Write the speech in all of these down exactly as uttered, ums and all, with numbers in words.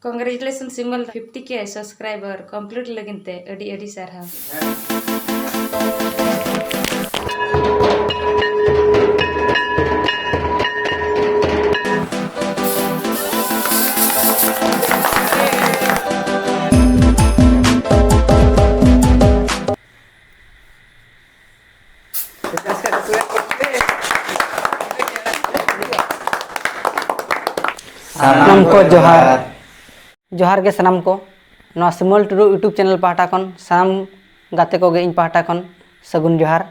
Congratulations ᱥᱤᱢᱚᱞ, fifty ᱠᱮ subscriber complete ᱞᱟᱹᱜᱤᱫ ᱛᱮ ᱟᱹᱰᱤ ᱟᱹᱰᱤ ᱥᱟᱨᱦᱟᱣ᱾ ᱥᱟᱱᱟᱢ ᱠᱚ ᱡᱚᱦᱟᱨ᱾ ᱡᱚᱦᱟᱨ ᱜᱮ ᱥᱟᱱᱟᱢ ᱠᱚ᱾ ᱱᱚᱣᱟ ᱥᱤᱢᱚᱞ ᱴᱩᱰᱩ YouTube channel ᱯᱟᱦᱴᱟ ᱠᱷᱚᱱ ᱥᱟᱱᱟᱢ ᱜᱟᱛᱮ ᱠᱚᱜᱮ ᱤᱧ ᱯᱟᱦᱴᱟ ᱠᱷᱚᱱ ᱥᱟᱹᱜᱩᱱ ᱡᱚᱦᱟᱨ᱾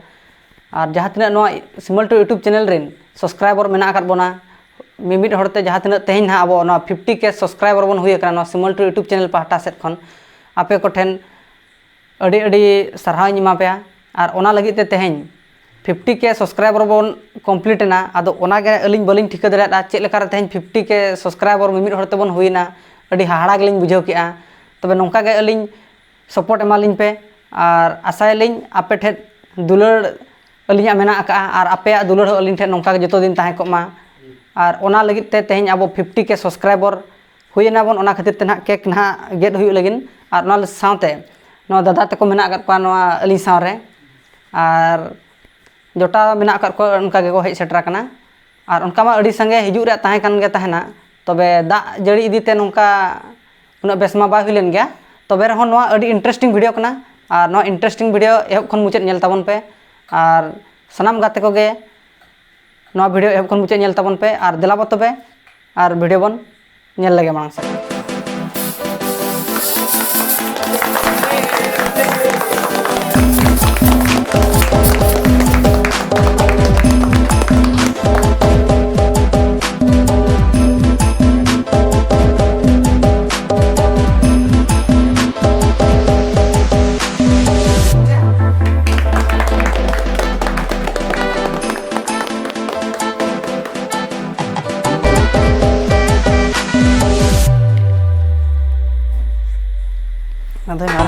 ᱟᱨ ᱡᱟᱦᱟᱸ ᱛᱤᱱᱟᱹᱜ ᱱᱚᱣᱟ ᱥᱤᱢᱚᱞ ᱴᱩᱰᱩ YouTube channel ᱨᱮᱱ subscriber ᱢᱮᱱᱟᱜ ᱟᱠᱟᱫ ᱵᱚᱱᱟ, ᱢᱤᱢᱤᱫ ᱦᱚᱲᱛᱮ ᱡᱟᱦᱟᱸ ᱛᱤᱱᱟᱹᱜ ᱛᱮᱦᱮᱧ ᱱᱟᱦᱟᱜ ᱟᱵᱚ ᱱᱚᱣᱟ ᱯᱷᱤᱯᱴᱤ ᱠᱮ subscriber ᱵᱚᱱ ᱦᱩᱭ ᱟᱠᱟᱱᱟ ᱱᱚᱣᱟ ᱥᱤᱢᱚᱞ ᱴᱩᱰᱩ YouTube channel ᱯᱟᱦᱴᱟ ᱥᱮᱫ ᱠᱷᱚᱱ, ᱟᱯᱮ ᱠᱚᱴᱷᱮᱱ ᱟᱹᱰᱤ ᱟᱹᱰᱤ ᱥᱟᱨᱦᱟᱣ ᱤᱧ ᱮᱢᱟ ᱯᱮᱭᱟ᱾ ᱟᱨ ᱚᱱᱟ ᱞᱟᱹᱜᱤᱫ ᱛᱮ ᱛᱮᱦᱮᱧ ᱯᱷᱤᱯᱴᱤ ᱠᱮ subscriber ᱵᱚᱱ complete ᱮᱱᱟ᱾ ᱟᱫᱚ ᱚᱱᱟᱜᱮ ᱟᱹᱞᱤᱧ ᱵᱟᱹᱞᱤᱧ ᱴᱷᱤᱠᱟᱹ ᱫᱟᱲᱮᱭᱟᱫᱼᱟ ᱪᱮᱫ ᱞᱮᱠᱟᱨᱮ ᱛᱮᱦᱮᱧ ᱯᱷᱤᱯᱴᱤ ᱠᱮ subscriber ᱢᱤᱢᱤᱫ ᱦᱚᱲ ᱛᱮᱵᱚᱱ ᱦᱩᱭᱮᱱᱟ᱾ ᱟᱹᱰᱤ ᱦᱟᱦᱟᱲᱟ ᱜᱮᱞᱤᱧ ᱵᱩᱡᱷᱟᱹᱣ ᱠᱮᱜᱼᱟ᱾ ᱛᱚᱵᱮ ᱱᱚᱝᱠᱟ ᱜᱮ ᱟᱹᱞᱤᱧ support ᱮᱢᱟᱞᱤᱧ ᱯᱮ, ᱟᱨ ᱟᱥᱟᱭᱟᱞᱤᱧ ᱟᱯᱮ ᱴᱷᱮᱱ ᱫᱩᱞᱟᱹᱲ ᱟᱹᱞᱤᱧᱟᱜ ᱢᱮᱱᱟᱜ ᱟᱠᱟᱫᱼᱟ, ᱟᱨ ᱟᱯᱮᱭᱟᱜ ᱫᱩᱞᱟᱹᱲ ᱦᱚᱸ ᱟᱹᱞᱤᱧ ᱴᱷᱮᱱ ᱱᱚᱝᱠᱟ ᱜᱮ ᱡᱚᱛᱚ ᱫᱤᱱ ᱛᱟᱦᱮᱸ ᱠᱚᱜ ᱢᱟ᱾ ᱟᱨ ᱚᱱᱟ ᱞᱟᱹᱜᱤᱫ ᱛᱮ ᱛᱮᱦᱮᱧ ᱟᱵᱚ ᱯᱷᱤᱯᱴᱤ ᱠᱮ subscriber ᱦᱩᱭ ᱮᱱᱟ ᱵᱚᱱ, ᱚᱱᱟ ᱠᱷᱟᱹᱛᱤᱨ ᱛᱮ ᱱᱟᱦᱟᱜ ᱠᱮᱠ ᱱᱟᱦᱟᱜ ᱜᱮᱫ ᱦᱩᱭᱩᱜ ᱞᱟᱹᱜᱤᱫ᱾ ᱟᱨ ᱚᱱᱟ ᱥᱟᱶᱛᱮ ᱱᱚᱣᱟ ᱫᱟᱫᱟ ᱛᱟᱠᱚ ᱢᱮᱱᱟᱜ ᱟᱠᱟᱫ ᱠᱚᱣᱟ ᱱᱚᱣᱟ ᱟᱹᱞᱤᱧ ᱥᱟᱶ ᱨᱮ, ᱟᱨ ᱡᱚᱴᱟᱣ ᱢᱮᱱᱟᱜ ᱟᱠᱟᱫ ᱠᱚᱣᱟ, ᱚᱱᱠᱟ ᱜᱮᱠᱚ ᱦᱮᱡ ᱥᱮᱴᱮᱨ ᱟᱠᱟᱱᱟ᱾ ᱟᱨ ᱚᱱᱠᱟ ᱢᱟ ᱟᱹᱰᱤ ᱥᱟᱸᱜᱮ ᱦᱤᱡᱩᱜ ᱨᱮᱭᱟᱜ ᱛᱟᱦᱮᱸ ᱠᱟᱱ ᱜᱮ ᱛᱟᱦᱮᱱᱟ, ᱛᱚᱵᱮ ᱫᱟᱜ ᱡᱟᱹᱲᱤ ᱤᱫᱤᱛᱮ ᱱᱚᱝᱠᱟ ᱩᱱᱟᱹᱜ ᱵᱮᱥ ᱢᱟ ᱵᱟᱭ ᱦᱩᱭ ᱞᱮᱱ ᱜᱮᱭᱟ᱾ ᱛᱚᱵᱮ ᱨᱮᱦᱚᱸ ᱱᱚᱣᱟ ᱟᱹᱰᱤ interesting video ᱠᱟᱱᱟ, ᱟᱨ ᱱᱚᱣᱟ interesting video ᱮᱦᱚᱵ ᱠᱷᱚᱱ ᱢᱩᱪᱟᱹᱫ ᱧᱮᱞ ᱛᱟᱵᱚᱱ ᱯᱮ᱾ ᱟᱨ ᱥᱟᱱᱟᱢ ᱜᱟᱛᱮ ᱠᱚᱜᱮ ᱱᱚᱣᱟ video ᱮᱦᱚᱵ ᱠᱷᱚᱱ ᱢᱩᱪᱟᱹᱫ ᱧᱮᱞ ᱛᱟᱵᱚᱱ ᱯᱮ, ᱟᱨ ᱫᱮᱞᱟ ᱵᱚ ᱛᱚᱵᱮ ᱟᱨ video ᱵᱚᱱ ᱧᱮᱞ ᱞᱮᱜᱮ ᱢᱟᱲᱟᱝ ᱥᱮᱫ᱾ ᱟᱫᱚ ᱧᱟᱢ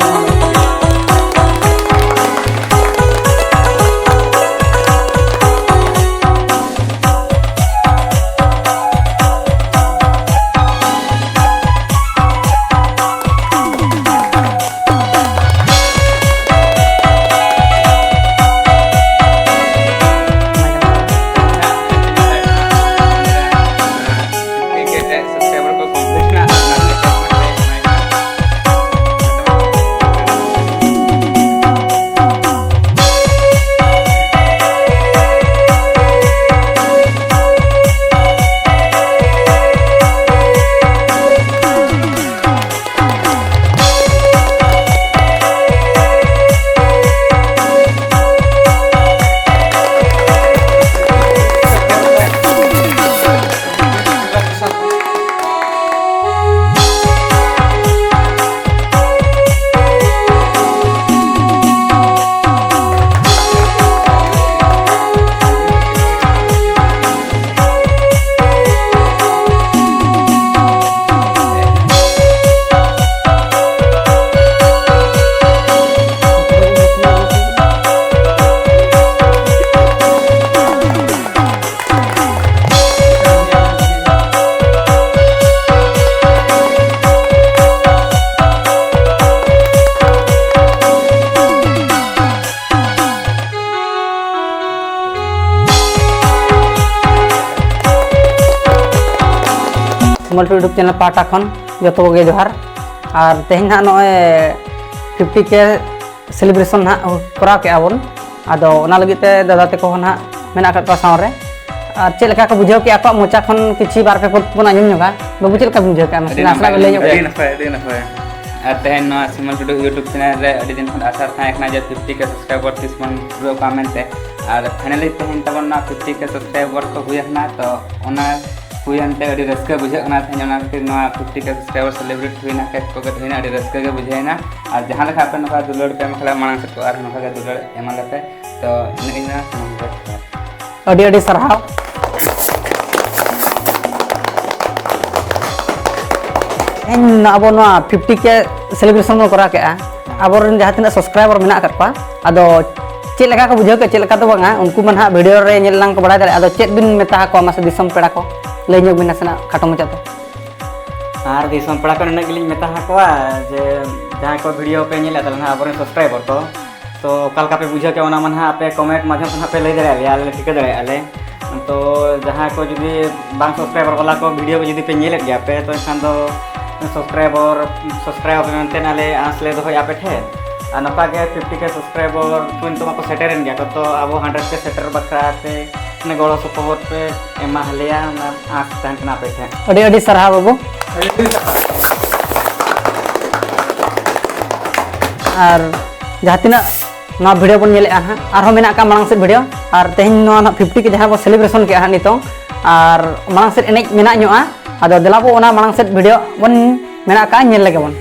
ᱢᱟᱞᱴᱩ YouTube ᱪᱮᱱᱮᱞ ᱯᱟᱦᱴᱟ ᱠᱷᱚᱱ ᱡᱚᱛᱚ ᱠᱚᱜᱮ ᱡᱚᱦᱟᱨ᱾ ᱟᱨ ᱛᱮᱦᱮᱧ ᱱᱟᱦᱟᱜ ᱱᱚᱜᱼᱚᱭ ᱯᱷᱤᱯᱴᱤ ᱠᱮ ᱥᱮᱞᱤᱵᱨᱮᱥᱚᱱ ᱱᱟᱦᱟᱜ ᱠᱚᱨᱟᱣ ᱠᱮᱜᱼᱟ ᱵᱚᱱ᱾ ᱟᱫᱚ ᱚᱱᱟ ᱞᱟᱹᱜᱤᱫ ᱛᱮ ᱫᱟᱫᱟ ᱛᱟᱠᱚ ᱦᱚᱸ ᱱᱟᱦᱟᱜ ᱢᱮᱱᱟᱜ ᱟᱠᱟᱫ ᱠᱚᱣᱟ ᱥᱟᱶ ᱨᱮ᱾ ᱟᱨ ᱪᱮᱫ ᱞᱮᱠᱟ ᱠᱚ ᱵᱩᱡᱷᱟᱹᱣ ᱠᱮᱜᱼᱟ ᱟᱠᱚᱣᱟᱜ ᱢᱚᱪᱟ ᱠᱷᱚᱱ ᱠᱤᱪᱷᱤ ᱵᱟᱨ ᱯᱮ ᱯᱚᱫ ᱵᱚᱱ ᱟᱸᱡᱚᱢ ᱧᱚᱜᱟ᱾ ᱵᱟᱹᱵᱩ, ᱪᱮᱫ ᱞᱮᱠᱟ ᱵᱤᱱ ᱵᱩᱡᱷᱟᱹᱣ ᱠᱮᱜᱼᱟ? ᱢᱟᱥᱮ ᱟᱹᱰᱤ ᱱᱟᱥᱮᱱᱟᱜ ᱱᱟᱯᱟᱭ, ᱵᱤᱱ ᱞᱟᱹᱭ ᱧᱚᱜ ᱟᱹᱰᱤ ᱠᱮᱭᱟ? ᱱᱟᱯᱟᱭ, ᱟᱹᱰᱤ ᱱᱟᱯᱟᱭ᱾ ᱟᱨ ᱛᱮᱦᱮᱧ ᱱᱚᱣᱟ ᱥᱤᱢᱚᱞ ᱴᱩᱰᱩ YouTube ᱪᱮᱱᱮᱞ ᱨᱮ ᱟᱹᱰᱤ ᱫᱤᱱ ᱠᱷᱚᱱ ᱟᱥᱟ ᱛᱟᱦᱮᱸ ᱠᱟᱱᱟ ᱡᱮ ᱯᱷᱤᱯᱴᱤ ᱠᱮ ᱥᱟᱵᱥᱠᱨᱟᱭᱵᱟᱨ ᱛᱤᱥ ᱵᱚᱱ ᱯᱩᱨᱟᱹᱣ ᱠᱚᱣᱟ ᱢᱮᱱᱛᱮ᱾ ᱟᱨ ᱯᱷᱟᱭᱱᱟᱞᱤ ᱛᱮᱦᱮᱧ ᱛᱟᱵᱚᱱ ᱱᱚᱣᱟ ᱯᱷᱤᱯᱴᱤ ᱠᱮ ᱥᱟᱵᱥᱠᱨᱟᱭᱵᱟᱨ ᱠᱚ ᱦᱩᱭ ᱟᱠᱟᱱᱟ, ᱛᱚ ᱚᱱᱟ ᱦᱩᱭᱮᱱᱛᱮ ᱟᱹᱰᱤ ᱨᱟᱹᱥᱠᱟᱹ ᱵᱩᱡᱷᱟᱹᱜ ᱠᱟᱱᱟ᱾ ᱛᱮᱦᱮᱧ ᱚᱱᱟ ᱠᱷᱟᱹᱛᱤᱨ ᱱᱚᱣᱟ ᱯᱷᱤᱯᱴᱤ ᱠᱮ ᱥᱟᱵᱥᱠᱨᱟᱭᱵᱟᱨ ᱥᱮᱞᱤᱵᱨᱮᱴ ᱦᱩᱭᱱᱟ, ᱠᱮᱠ ᱠᱚ ᱜᱮᱫ ᱦᱩᱭᱱᱟ, ᱟᱹᱰᱤ ᱨᱟᱹᱥᱠᱟᱹ ᱜᱮ ᱵᱩᱡᱷᱟᱹᱣᱮᱱᱟ᱾ ᱟᱨ ᱡᱟᱦᱟᱸ ᱞᱮᱠᱟ ᱟᱯᱮ ᱱᱚᱝᱠᱟ ᱫᱩᱞᱟᱹᱲ ᱯᱮ ᱮᱢ ᱠᱷᱟᱱ ᱢᱟᱲᱟᱝ ᱥᱮᱫ ᱠᱚ ᱟᱨᱦᱚᱸ ᱱᱚᱝᱠᱟ ᱜᱮ ᱫᱩᱞᱟᱹᱲ ᱮᱢᱟ ᱞᱮᱯᱮ᱾ ᱛᱚ ᱤᱱᱟᱹᱜ ᱜᱮ ᱱᱚᱣᱟ ᱥᱟᱱᱟᱢ ᱠᱚ᱾ ᱟᱹᱰᱤ ᱟᱹᱰᱤ ᱥᱟᱨᱦᱟᱣ᱾ ᱛᱮᱦᱮᱧ ᱟᱵᱚ ᱱᱚᱣᱟ ᱯᱷᱤᱯᱴᱤ ᱠᱮ ᱥᱮᱞᱤᱵᱨᱮᱥᱚᱱ ᱵᱚᱱ ᱠᱚᱨᱟᱣ ᱠᱮᱜᱼᱟ, ᱟᱵᱚᱨᱮᱱ ᱡᱟᱦᱟᱸ ᱛᱤᱱᱟᱹᱜ ᱥᱟᱵᱥᱠᱨᱟᱭᱵᱟᱨ ᱢᱮᱱᱟᱜ ᱟᱠᱟᱫ ᱠᱚᱣᱟ, ᱟᱫᱚ ᱪᱮᱫ ᱞᱮᱠᱟ ᱠᱚ ᱵᱩᱡᱷᱟᱹᱣ ᱠᱮᱫ, ᱪᱮᱫ ᱞᱮᱠᱟ ᱫᱚ ᱵᱟᱝᱟ, ᱩᱱᱠᱩ ᱢᱟ ᱱᱟᱦᱟᱜ ᱵᱷᱤᱰᱤᱭᱳ ᱨᱮ ᱧᱮᱞ ᱞᱟᱝ ᱠᱚ ᱵᱟᱲᱟᱭ ᱫᱟᱲᱮᱭᱟᱜᱼᱟ᱾ ᱟᱫᱚ ᱪᱮᱫ ᱵᱤᱱ ᱢᱮᱛᱟ ᱟᱠᱚᱣᱟ ᱢᱟᱥᱮ ᱫᱤᱥᱚᱢ ᱯᱮᱲᱟ ᱠᱚ? ᱞᱟᱹᱭ ᱧᱚᱜ ᱵᱤᱱ ᱱᱟᱥᱮᱱᱟᱜ ᱠᱷᱟᱴᱚ ᱢᱟᱪᱷᱟᱛᱮ᱾ ᱟᱨ ᱫᱤᱥᱚᱢ ᱯᱮᱲᱟ ᱠᱚ ᱱᱤᱱᱟᱹᱜ ᱜᱮᱞᱤᱧ ᱢᱮᱛᱟ ᱟᱠᱚᱣᱟ ᱡᱮ ᱡᱟᱦᱟᱸᱭ ᱠᱚ ᱵᱷᱤᱰᱤᱭᱳ ᱯᱮ ᱧᱮᱞᱮᱫ ᱛᱟᱞᱮ ᱱᱟᱦᱟᱜ, ᱟᱵᱚᱨᱮᱱ ᱥᱟᱵᱥᱠᱨᱟᱭᱵᱟᱨ ᱠᱚ, ᱛᱚ ᱚᱠᱟ ᱞᱮᱠᱟ ᱯᱮ ᱵᱩᱡᱷᱟᱹᱣ ᱠᱮᱜᱼᱟ, ᱚᱱᱟ ᱢᱟ ᱱᱟᱦᱟᱜ ᱟᱯᱮ ᱠᱚᱢᱮᱱᱴ ᱢᱟᱫᱽᱫᱷᱚᱢ ᱛᱮ ᱱᱟᱦᱟᱜ ᱯᱮ ᱞᱟᱹᱭ ᱫᱟᱲᱮᱭᱟᱜ ᱞᱮᱭᱟ, ᱟᱞᱮ ᱞᱮ ᱴᱷᱤᱠᱟᱹ ᱫᱟᱲᱮᱭᱟᱜᱼᱟ ᱞᱮ᱾ ᱛᱚ ᱡᱟᱦᱟᱸᱭ ᱠᱚ ᱡᱩᱫᱤ ᱵᱟᱝ ᱥᱟᱵᱥᱠᱨᱟᱭᱵᱟᱨ ᱵᱟᱞᱟ ᱠᱚ ᱵᱷᱤᱰᱤᱭᱳ ᱠᱚ ᱡᱩᱫᱤ ᱯᱮ ᱧᱮᱞᱮᱫ ᱜᱮᱭᱟ ᱯᱮ, ᱛᱚ ᱮᱱᱠᱷᱟᱱ ᱫᱚ ᱥᱟᱵᱥᱠᱨᱟᱭᱵᱟᱨ, ᱥᱟᱵᱥᱠᱨᱟᱭᱵ ᱟᱯᱮ ᱢᱮᱱᱛᱮ ᱟᱞᱮ ᱟᱸᱥ ᱞᱮ ᱫᱚᱦᱚᱭᱟ ᱟᱯᱮ ᱴᱷᱮᱱ᱾ ᱟᱨ ᱱᱚᱝᱠᱟ ᱜᱮ ᱯᱷᱤᱯᱴᱤ ᱠᱮ ᱥᱟᱵᱥᱠᱨᱟᱭᱵᱟᱨ ᱠᱚ ᱱᱤᱛᱚᱜ ᱢᱟᱠᱚ ᱥᱮᱴᱮᱨᱮᱱ ᱜᱮᱭᱟ ᱠᱚ, ᱛᱚ ᱟᱵᱚ ᱦᱟᱱᱰᱨᱮᱰ ᱠᱮ ᱥᱮᱴᱮᱨ ᱵᱟᱠᱷᱨᱟ ᱛᱮ ᱢᱟᱱᱮ ᱜᱚᱲᱚ ᱥᱚᱯᱚᱦᱚᱫ ᱯᱮ ᱮᱢᱟ ᱞᱮᱭᱟ, ᱚᱱᱟ ᱟᱸᱥ ᱛᱟᱦᱮᱱ ᱠᱟᱱᱟ ᱟᱯᱮ ᱴᱷᱮᱱ᱾ ᱟᱹᱰᱤ ᱟᱹᱰᱤ ᱥᱟᱨᱦᱟᱣ ᱵᱟᱹᱵᱩ᱾ ᱟᱨ ᱡᱟᱦᱟᱸ ᱛᱤᱱᱟᱹᱜ ᱱᱚᱣᱟ ᱵᱷᱤᱰᱤᱭᱳ ᱵᱚᱱ ᱧᱮᱞᱮᱫᱼᱟ ᱦᱟᱸᱜ, ᱟᱨᱦᱚᱸ ᱢᱮᱱᱟᱜ ᱟᱠᱟᱫ ᱢᱟᱲᱟᱝ ᱥᱮᱫ ᱵᱷᱤᱰᱤᱭᱳ, ᱟᱨ ᱛᱮᱦᱮᱧ ᱱᱚᱣᱟ ᱱᱟᱦᱟᱜ ᱯᱷᱤᱯᱴᱤ ᱠᱮ ᱡᱟᱦᱟᱸ ᱵᱚᱱ ᱥᱮᱞᱤᱵᱨᱮᱥᱚᱱ ᱠᱮᱜᱼᱟ ᱦᱟᱸᱜ ᱱᱤᱛᱚᱝ, ᱟᱨ ᱢᱟᱲᱟᱝ ᱥᱮᱫ ᱮᱱᱮᱡ ᱢᱮᱱᱟᱜ ᱧᱚᱜᱼᱟ᱾ ᱟᱫᱚ ᱫᱮᱞᱟ ᱵᱚ ᱚᱱᱟ ᱢᱟᱲᱟᱝ ᱥᱮᱫ ᱵᱷᱤᱰᱤᱭᱳ ᱵᱚᱱ ᱢᱮᱱᱟᱜ ᱟᱠᱟᱫ ᱧᱮᱞ ᱞᱮᱜᱮ ᱵᱚᱱ᱾